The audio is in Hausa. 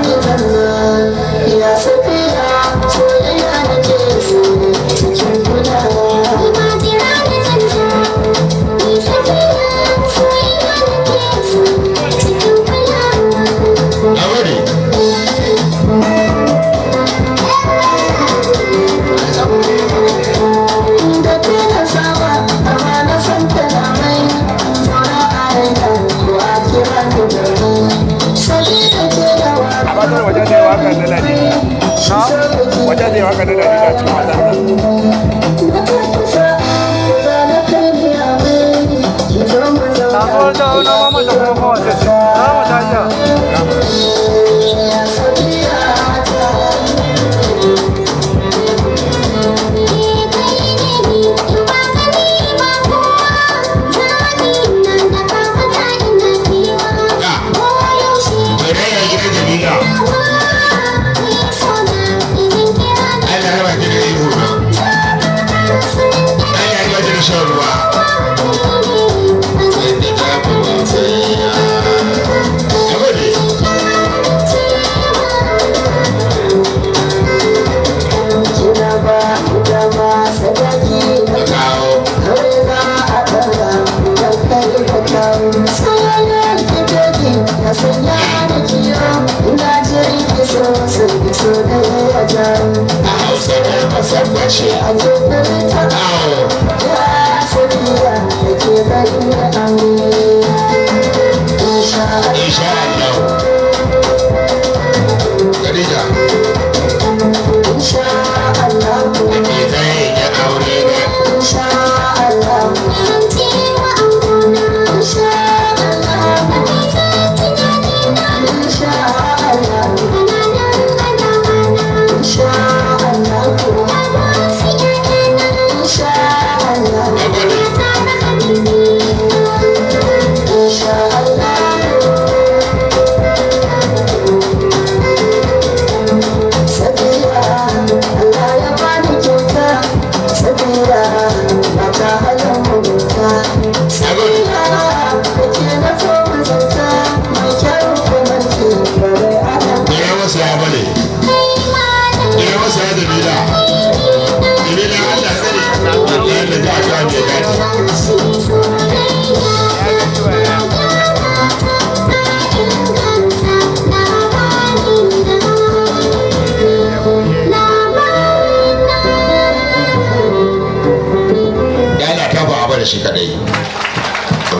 ki zanna. Ya Safiya, soyayya nake so cikin kulawa. Ni jira da zanzo, ni Safiya, soyayya nake so cikin kulawa. Na gode. Da ke na saba, amma na san kalamai. Zauna a raina ko a kira ni da ni. Sabida ke da A basar wajen da ya waka na Ladidi. Wajen da ya waka na Ladidi a cikin matan nan. Kasuwar ta na mama ta kuma kowace ce. Na ta iya. Ni kai ne ni, in ba ka ni ba kowa. Zaɓi nan da ka fata ina kewa. Ko yaushe Mai ya gidan Jamila. nawa, ni sona izin kira ni. Allah raba ki da ihu na. Allah raba ki da shan ruwa. Yadda ta fi wata. Na gode. Kina ba dama sadaki Ka kawo. aure za a ɗaura idan kai ka kawo. Soyayya ki take na sanya da kiyo, ina jirin ki so sun ki so da ya jawo. A Hausa da Masarwace. A jefar ta Awo. ya Safiya da ke bari na aure. Insha Allah. Insha Allah. Khadija. Insha Allah. Da ke zai yi aure da. Insha Allah. Insha Allah. Insha Allah. Insha Allah. Insha Allah. Na gode. Insha Allah. Safiya, Allah ya bani kyauta. Safiya, mata halin mugunta. Safiya, da ke na so mazanta. Mai kyau kamar ki, bare ana. Ina masa ya bane. Ina masa ya Jamila. Jamila, Allah sani. Allah ya ta ta mai dace. Ya Allah ta ba a bada shi kadai.